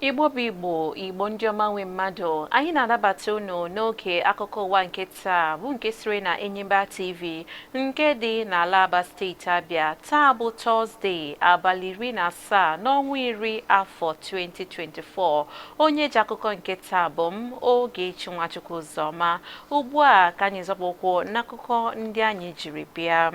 Igbo bụ Igbo, Igbo ndị ọma nwe mmadụ, anyị na-anabata unu n'oge akụkọ ụwa nke taa bụ nke siri na Enyimba TV nke dị n'ala Aba, steeti Abịa. Taa bụ Tọzdee, abalị 17 n'ọnwa 10, afọ 2024. Onye ji akụkọ nke taa bụ m, Ogechi Nwachukwu Ụzọma. Ugbu a ka anyị zọpụ ụkwụ n'akụkọ ndị anyị jiri bịa.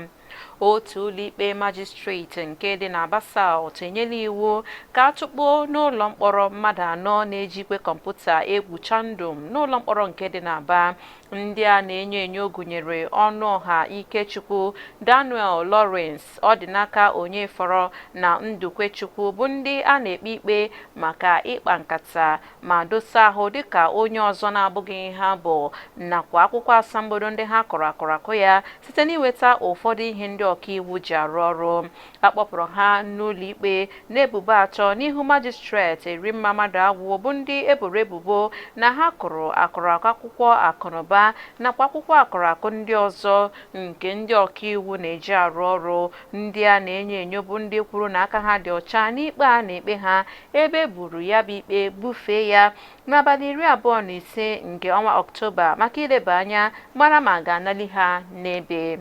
Otu ụlọikpe majistreti nke dị n'Aba South enyela iwu ka a tụkpuo n'ụlọ mkpọrọ mmadụ anọ na-eji igwe kọmputa egwu chandum n'ụlọ mkpọrọ nke dị n'Aba. Ndị a na-enyo enyo gụnyere Ọnụọha Ikechukwu, Daniel Lawrence, Ọdịnaka Onyefọrọ na Ndukwechukwu, bụ ndị a na-ekpe ikpe maka ịkpa nkata ma dosa ahụ dịka onye ọzọ na-abụghị ha bụ, nakwa akwụkwọ asambodo ndị ha kọrọ akọrọ akụ ya site n'inweta ụfọdụ ihe ndị ọkaiwu ji arụ ọrụ. A kpọpụrụ ha n'ụlọ ikpe n'ebubo atọ n'ihu majistreti Erimma Mmadụagwụ, bụ ndị eboro ebubo na ha kụrụ akụrụ akụ akwụkwọ akụnụba nakwa akwụkwọ akụrụ akụ ndị ọzọ nke ndị ọkaiwu na-eji arụ ọrụ. Ndị a na-enyo enyo bụ ndị kwuru na aka ha dị ọcha n'ikpe a na-ekpe ha, ebe e buru ya bụ ikpe bufee ya n'abalị 25 nke ọnwa Ọktoba maka ileba anya mara ma a ga-anali ha n'ebe.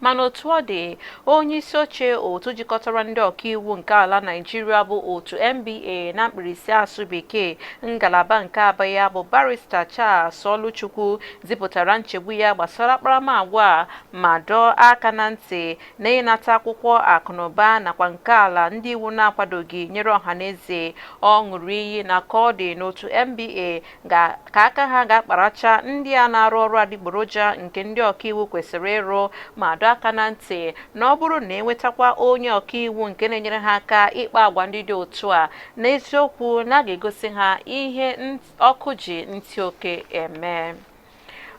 Mana otu ọ dị, onye isi oche otu jikọtara ndị ọkaiwu nke ala Naịjirịa bụ otu NBA na mkpirisi asụ Bekee, ngalaba nke Aba ya bụ Barista Charles Oluchukwu, zipụtara nchegbu ya gbasara akparamagwa a ma dọọ aka na ntị na ịnata akwụkwọ akụnụba nakwa nke ala ndị iwu na-akwadoghị nyere ọhaneze. Ọ ṅụrụ iyi na ka ọ dị n'otu NBA ka aka ha ga-akparacha ndị a na-arụ ọrụ adịgboroja nke ndị ọkaiwu kwesịrị ịrụ, ma dọọ aka na ntị na ọ bụrụ na enwetakwa onye ọkaiwu nke na-enyere ha aka ịkpa agwa ndị dị otu a, n'eziokwu na a ga-egosi ha ihe ọkụ ji ntị oke eme.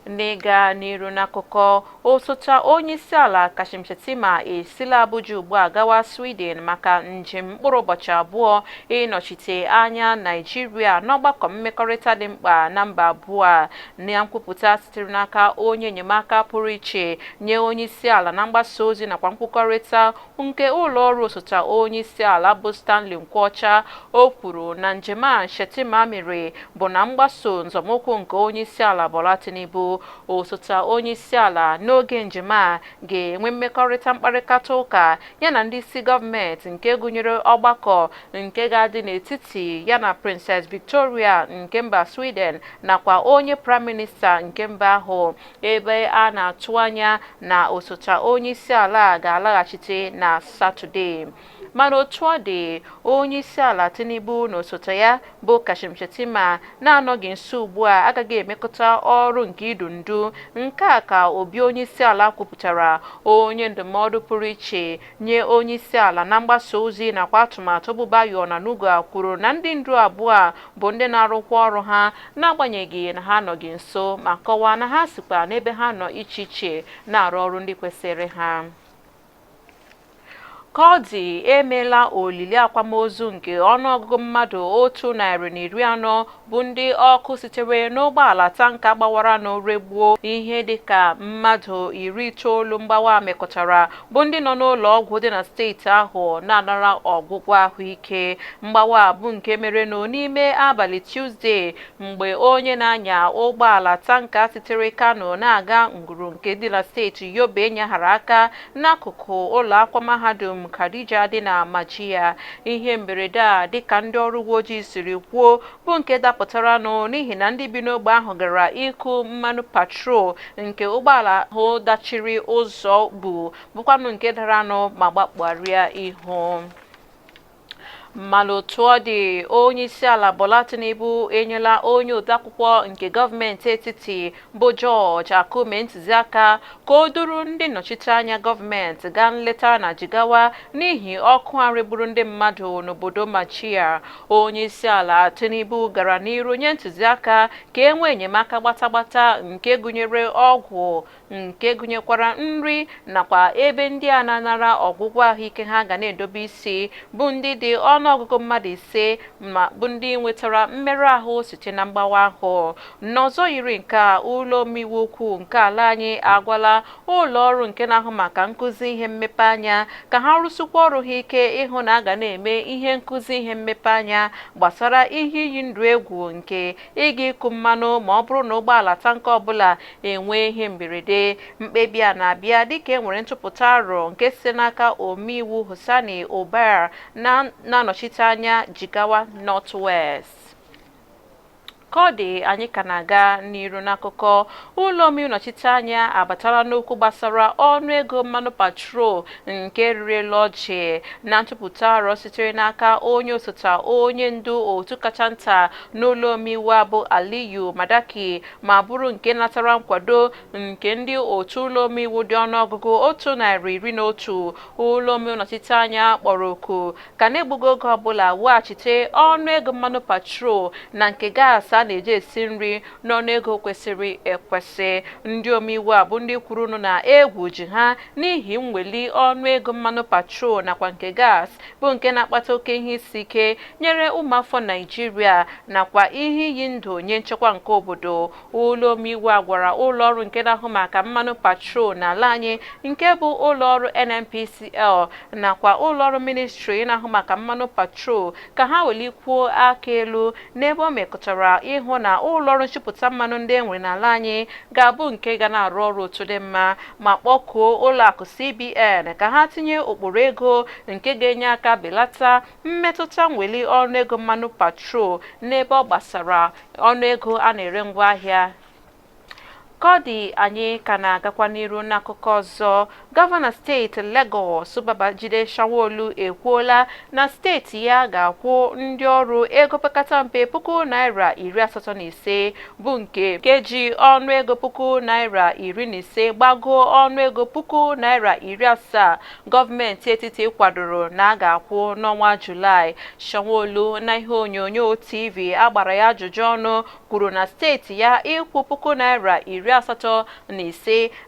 N'ịga n'iru n'akụkọ, osote onye isi ala Kashim Shettima esila Abuja ugbu a gawa Sweden maka njem mkpụrụ ụbọchị 2 ịnọchite anya Naijiria n'ọgbakọ mmekọrịta dị mkpa na mba abụọ a. Na nkwupụta sitere n'aka onye enyemaka pụrụ iche nye onye isi ala na mgbasa ozi nakwa nkwukọrịta nke ụlọ ọrụ osote onye isi ala bụ Stanley Nkwọcha, o kwuru na njem a Shettima mere bụ na mgbaso nzọmụkwụ nke onye isi ala Bola Tinubu. Osote onye isi ala n'oge njem a ga-enwe mmekọrịta mkparịta ụka ya na ndị isi gọọmenti, nke gụnyere ọgbakọ nke ga-adị n'etiti ya na Princess Victoria nke mba Sweden nakwa onye Prime Minista nke mba ahụ, ebe a na-atụ anya na osote onye isi ala ga-alaghachite na Satọde. Mana otu ọ dị, onye isi ala Tinubu na osote ya bụ Kashim Shettima na-anọghị nso ugbu a agaghị emekọta ọrụ nke idu ndu. Nke a ka obi onye isi ala kwupụtara. Onye ndụmọdụ pụrụ iche nye onye isi ala na mgbasa ozi nakwa atụmatụ bụ Bayo Onanuga kwuru na ndị ndu abụọ a bụ ndị na-arụkwa ọrụ ha n'agbanyeghị na ha anọghị nso, ma kọwaa na ha sikwa n'ebe ha nọ iche iche na-arụ ọrụ ndị kwesịrị ha. Ka ọ dị, emeela olili akwamozu nke ọnụọgụgụ mmadụ 140 bụ ndị ọkụ sitere n'ụgbọala tanka gbawaranụ regbuo. Ihe dịka mmadụ 90 mgbawa mekọtara bụ ndị nọ n'ụlọ ọgwụ dị na steeti ahụ na-anara ọgwụgwọ ahụike. Mgbawa bụ nke merenụ n'ime abalị Tuzdee, mgbe onye na-anya ụgbọala tanka sitere Kano na-aga Nguru nke dị na steeti Yobe nyaghara aka n'akụkụ ụlọ akwụkwọ mahadum Khadija dị na Majiya. Ihe mberede a, dịka ndị ọrụ uwe ojii siri kwuo, bụ nke dapụtaranụ n'ihi na ndị bi n'ogbe ahụ gara ịkụ mmanụ patrol nke ụgbọala ahụ dachiri ụzọ bụ bụkwanụ nke daranụ ma gbakpọrịa ihu. Mana otu ọ dị, onye isi ala Bola Tinubu enyela onye odeakwụkwọ nke gọọmenti etiti bụ George Akume ntụziaka ka o duru ndị nnọchiteanya gọọmenti gaa nleta na Jigawa n'ihi ọkụ a regburu ndị mmadụ n'obodo Machia. Onye isi ala Tinubu gara n'iru nye ntụziaka ka e nwee enyemaka gbatagbata nke gụnyere ọgwụ, nke gụnyekwara nri nakwa ebe ndị a na-anara ọgwụgwọ ahụike ha ga na-edobe isi, bụ ndị dị ọnụ ọnụọgụgụ mmadụ 5 ma bụ ndị nwetara mmerụ ahụ site na mgbawa ahụ. N'ọzọ yiri nke a, ụlọ omeiwu ukwu nke ala anyị agwala ụlọ ọrụ nke na-ahụ maka nkụzi ihe mmepe anya ka ha rụsịkwa ọrụ ha ike ịhụ na a ga na-eme ihe nkụzi ihe mmepe anya gbasara ihe iyi ndụ egwu nke ịga ịkụ mmanụ ma ọ bụrụ na ụgbọala tanka ọbụla enwee ihe mberede. Mkpebi a na-abịa dịka e nwere ntụpụta aro nke site n'aka omeiwu Hussaini Obar na-anọchite anya Jigawa North West. Ka ọ dị, anyị ka na-aga n'iru n'akụkọ. Ụlọ omeiwu nnọchite anya abatala n'okwu gbasara ọnụego mmanụ patrol nke riri elu ọjị na ntụpụta arọ sitere n'aka onye osote onye ndu otu kacha nta n'ụlọ omeiwu abụ Aliyu Madaki, ma bụrụ nke natara nkwado nke ndị otu ụlọ omeiwu dị ọnụọgụgụ 111. Ụlọ omeiwu nnọchite anya kpọrọ oku ka na-egbughị oge ọbụla weghachite ọnụego mmanụ patrol na nke gaasị a na-eji esi nri n'ọnụego kwesịrị ekwesị. Ndị omeiwu a bụ ndị kwurunụ na egwu ji ha n'ihi mweli ọnụego mmanụ patrol nakwa nke gas bụ nke na-akpata oke ihe isi ike nyere ụmụafọ Naịjirịa nakwa ihe iyi ndụ nye nchekwa nke obodo. Ụlọ omeiwu a gwara ụlọọrụ nke na-ahụ maka mmanụ patrol n'ala anyị nke bụ ụlọọrụ NNPCL nakwa ụlọọrụ ministri na-ahụ maka mmanụ patrol ka ha welikwuo aka elu n'ebe o mekọtara ịhụ na ụlọọrụ nchịpụta mmanụ ndị e nwere n'ala anyị ga-abụ nke ga na-arụ ọrụ otu dị mma, ma kpọkuo ụlọakụ CBN ka ha tinye ụkpụrụ ego nke ga-enye aka belata mmetụta mweli ọnụego mmanụ patrol n'ebe ọ gbasara ọnụego a na-ere ngwaahịa. Ka ọ dị, anyị ka na-agakwa n'iru n'akụkọ ọzọ. Gọvanọ steeti Legọs Babajide Sanwo-Olu ekwuola na steeti ya ga-akwụ ndị ọrụ ego pekata mpe ₦85,000, bụ nke keji ọnụego ₦15,000 gbagoo ọnụego ₦70,000 gọọmenti etiti kwadoro na a ga-akwụ n'ọnwa Julaị. Sanwo-Olu na ihe onyonyo TV agbara ya ajụjụ ọnụ kwuru na steeti ya ịkwụ ₦85,000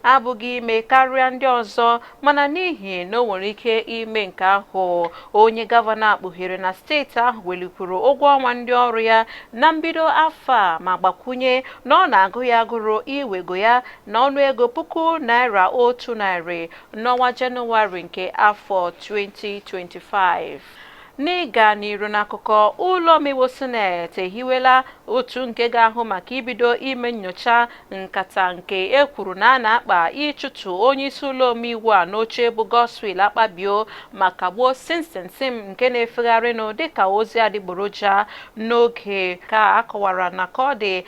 abụghị ime karịa ndị ọzọ, mana n'ihi na o nwere ike ime nke ahụ. Onye gọvanọ kpughere na steeti ahụ welikwuru ụgwọ ọnwa ndị ọrụ ya na mbido afọ a, ma gbakwunye na ọ na-agụ ya agụrụ iwego ya na ọnụego ₦100 n'ọnwa Jenụwarị nke afọ 2025. N'ịga n'iru n'akụkọ, ụlọ omeiwu sineti ehiwela otu nke ga-ahụ maka ibido ime nnyocha nkata nke e kwuru na a na-akpa ịchụtụ onye isi ụlọ omeiwu a n'oche bụ Godswill Akpabio, ma kagbuo sinsinsim nke na-efegharịnụ dịka ozi adịgboroja n'oge ka akọwara na ka ọ dị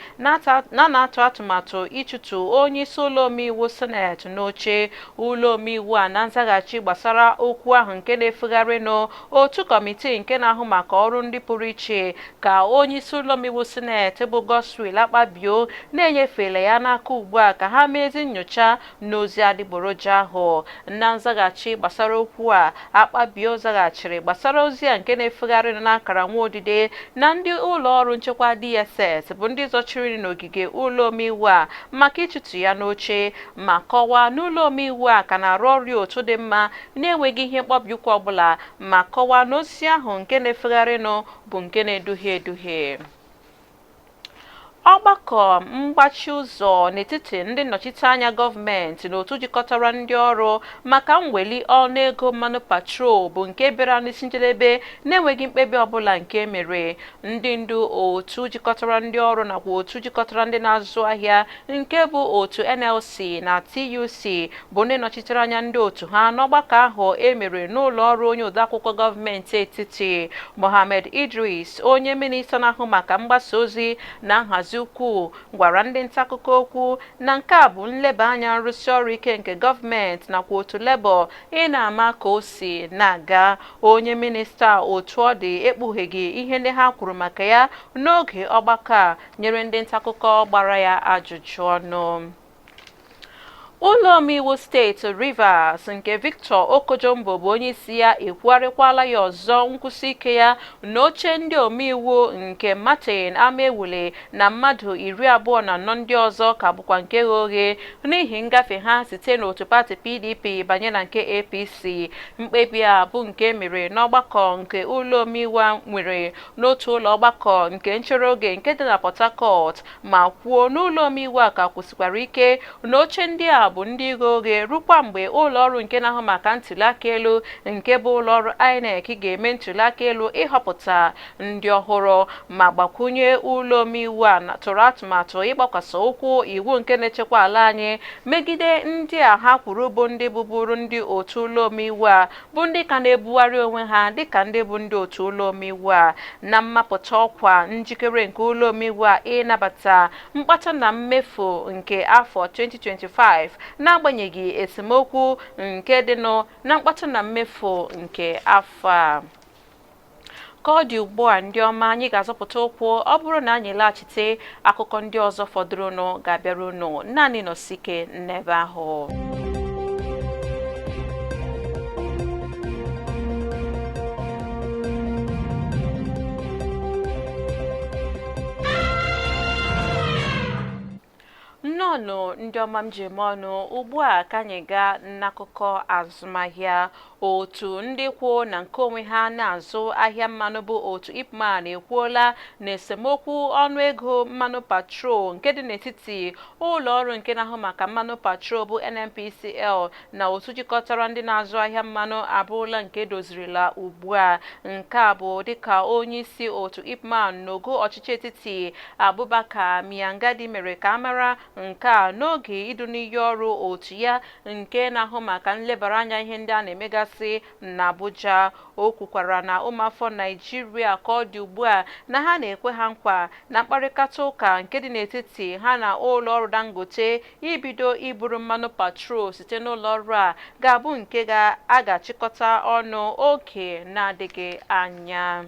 na na-atụ atụmatụ ịchụtụ onye isi ụlọ omeiwu sineti n'oche. Ụlọ omeiwu a na nzaghachi gbasara okwu ahụ nke na-efegharịnụ, otu kọmitii nke na-ahụ maka ọrụ ndị pụrụ iche ka onye isi ụlọ omeiwu sineti bụ Godswill Akpabio na-enyefela ya n'aka ugbu a ka ha mee ezi nnyocha n'ozi adịgboroja ahụ. Na nzaghachi gbasara okwu a, Akpabio zaghachiri gbasara ozi a nke na-efegharị n'akara nwaodide na ndị ụlọ ọrụ nchekwa DSS bụ ndị zọchiri n'ogige ụlọ omeiwu a maka ịchụtụ ya n'oche, ma kọwaa n'ụlọ omeiwu a ka na-arụ ọrụ otu dị mma na-enweghị ihe mkpọbi ụkwụ ọbụla, ma kọwaa n'ozi ahụ nke na-efegharịnụ bụ nke na-eduhie eduhie. Ọgbakọ mgbachi ụzọ n'etiti ndị nnọchiteanya gọọmenti na otu jikọtara ndị ọrụ maka mweli ọnụego mmanụ patrol bụ nke bịara n'isi njedebe na-enweghị mkpebi ọbụla nke mere. Ndị ndu otu jikọtara ndị ọrụ nakwa otu jikọtara ndị na-azụ ahịa nke bụ otu NLC na TUC bụ ndị nọchitere anya ndị otu ha n'ọgbakọ ahụ e mere n'ụlọ ọrụ onye odeakwụkwọ gọọmenti etiti, Mohammed Idris. Onye minista na-ahụ maka mgbasa ozi na nhazi ukwu gwara ndị nta akụkọ okwu na nke a bụ nleba anya nrụsi ọrụ ike nke gọọmenti nakwa otu Labour ị na-ama ka o si na-aga. Onye minista, otu ọ dị, ekpugheghị ihe ndị ha kwuru maka ya n'oge ọgbakọ a nyere ndị nta akụkọ gbara ya ajụjụ ọnụ. Ụlọ omeiwu steeti Rivers nke Victor Okojumbo bụ onye isi ya ekwugharịkwala ya ọzọ nkwụsi ike ya n'oche ndị omeiwu nke Martin Amaewhule na mmadụ 24 ndị ọzọ ka bụkwa nke ghe oghe n'ihi ngafe ha site n'otu pati PDP banye na nke APC. Mkpebi a bụ nke mere n'ọgbakọ nke ụlọ omeiwu a nwere n'otu ụlọ ọgbakọ nke nchere oge nke dị na Port Harcourt, ma kwuo n'ụlọ omeiwu a ka kwụsịkwara ike na oche ndị a bụ ndị ghe oghe rukwa mgbe ụlọọrụ nke na-ahụ maka ntụliaka elu nke bụ ụlọọrụ INEC ga-eme ntụliaka elu ịhọpụta ndị ọhụrụ, ma gbakwunye ụlọ omeiwu a tụrụ atụmatụ ịgbakwasị ụkwụ iwu nke na-echekwa ala anyị megide ndị a ha kwuru bụ ndị bụbụrụ ndị otu ụlọ omeiwu a bụ ndị ka na-ebugharị onwe ha dịka ndị bụ ndị otu ụlọ omeiwu a. Na mmapụta ọkwa njikere nke ụlọ omeiwu a ịnabata mkpata na mmefu nke afọ 2025 n'agbanyeghị esemokwu nke dịnụ na mkpata na mmefu nke afọ a. Ka ọ dị ugbu a, ndị ọma, anyị ga-azọpụta ụkwụ. Ọ bụrụ na anyị laghachite, akụkọ ndị ọzọ fọdụrụnụ ga-abịara unu. Naanị nọsike n'ebe ahụ. Nnọọnụ, ndị ọma m ji eme ọnụ. Ugbu a ka anyị gaa n'akụkọ azụmahịa. Otu ndị kwụ na nke onwe ha na-azụ ahịa mmanụ bụ otu IPMAN ekwuola na esemokwu ọnụego mmanụ patrol nke dị n'etiti ụlọ ọrụ nke na-ahụ maka mmanụ patrol bụ NNPCL na otu jikọtara ndị na-azụ ahịa mmanụ abụrụla nke dozirila ugbu a. Nke a bụ dịka onye isi otu IPMAN n'ogo ọchịchị etiti, Abubakar Maigandi, mere ka a mara nke a n'oge idu n'iyi ọrụ otu ya nke na-ahụ maka nlebara anya ihe ndị a na-emegasị n'Abuja. O kwukwara na ụmụafọ Naijiria ka ọ dị ugbu a na ha na-ekwe ha nkwa na mkparịta ụka nke dị n'etiti ha na ụlọ ọrụ Dangote ibido iburu mmanụ patrol site n'ụlọ ọrụ a ga-abụ nke a ga-achịkọta ọnụ oge na-adịghị anya.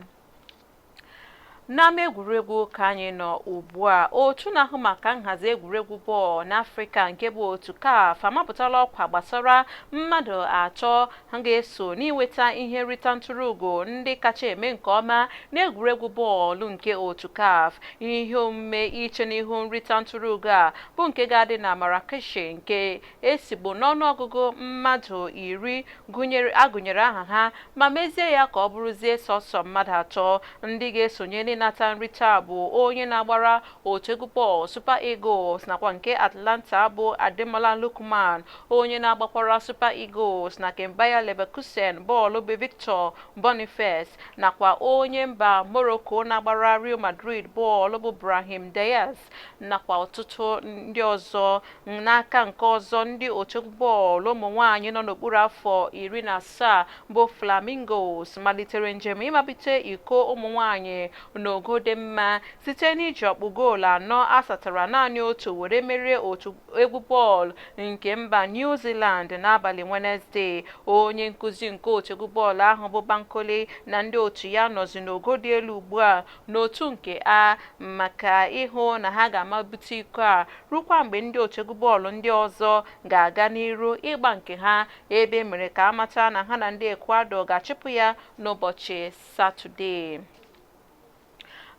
N'ama egwuregwu ka anyị nọ ugbu a. Otu na-ahụ maka nhazi egwuregwu bọọlụ n'Afrịka nke bụ otu CAF amapụtala ọkwa gbasara mmadụ atọ ha ga-eso n'inweta ihe nrita ntụrụugo ndị kacha eme nke ọma n'egwuregwu bọọlụ nke otu CAF. Ihe omume iche n'ihu nrita ntụrụugo a bụ nke ga-adị na Marrakesh, nke esigbo n'ọnụọgụgụ mmadụ 10 gụnyere agụnyere aha ha ma mezie ya ka ọ bụrụzie sọsọ mmadụ atọ. Ndị ga-esonye n'ịnata nrite a bụ onye na-agbara otu egwu bọọlụ Super Eagles nakwa nke Atalanta bụ Ademola Lookman, onye na-agbakwara Super Eagles na Bayer Leverkusen bọọlụ bụ Victor Boniface, nakwa onye mba Morocco na-agbara Real Madrid bọọlụ bụ Brahim Diaz, nakwa ọtụtụ ndị ọzọ. N'aka nke ọzọ, ndị otu egwu bọọlụ ụmụ nwaanyị nọ n'okpuru afọ 17 bụ Flamingos malitere njem ịmabite iko ụmụ nwaanyị n'ogo dị mma site n'iji ọkpụ goolu anọ asatara naanị otu were merie otu egwu bọọlụ nke mba New Zealand n'abalị Wenesde. Onye nkụzi nke otu egwu bọọlụ ahụ bụ Bankole na ndị otu ya nọzi n'ogo dị elu ugbu a n'otu nke a maka ịhụ na ha ga-amabute iko a rukwa mgbe ndị otu egwu bọọlụ ndị ọzọ ga-aga n'iru ịgba nke ha, ebe mere ka amata na ha na ndị Ecuador ga-achịpụ ya n'ụbọchị Satọde.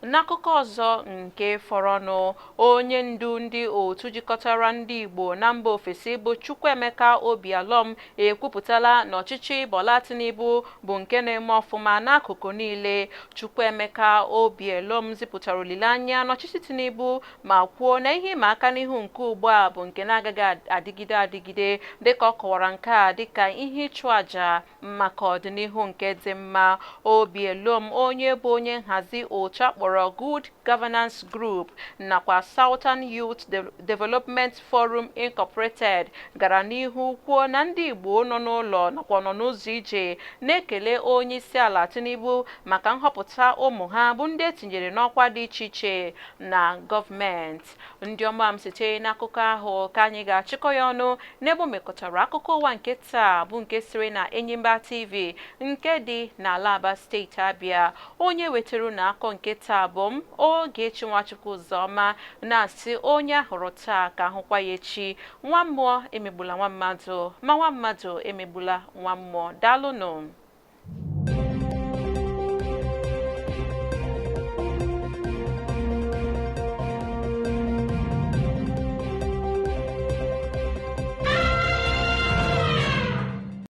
N'akụkọ ọzọ nke fọrọnụ, onye ndu ndị otu jikọtara ndị Igbo na mba ofesi bụ Chukwuemeka Obialọm ekwupụtala na ọchịchị Bola Tinubu bụ nke na-eme ọfụma n'akụkụ niile. Chukwuemeka Obialọm zipụtara olileanya n'ọchịchị Tinubu ma kwuo na ihe ịma aka n'ihu nke ugbu a bụ nke na-agaghị adịgide adịgide, dịka ọ kọwara nke a dịka ihe ịchụ àjà maka ọdịnihu nke dị mma. Obialọm, onye bụ onye nhazi otu akpọrọ Good Governance Group nakwa Southern Youth Development Forum Incorporated, gara n'ihu kwuo na ndị Igbo nọ n'ụlọ nakwa nọ n'ụzọ ije na-ekele onye isi ala Tinubu maka nhọpụta ụmụ ha bụ ndị etinyere n'ọkwa dị iche iche na gọọmenti. Ndị ọma m, site n'akụkọ ahụ ka anyị ga-achịkọ ya ọnụ n'ebe o mekọtara akụkọ ụwa nke taa, bụ nke siri na Enyimba TV nke dị n'ala Aba, steeti Abịa. Onye wetara unu akọ nke taa Taa bụ m, Ogechi Nwachukwu Ụzọma, na-asị onye a hụrụ taa ka ahụkwa ya echi. Nwa mmụọ emegbula nwa mmadụ, ma nwa mmadụ emegbula nwa mmụọ. Daalụnụ.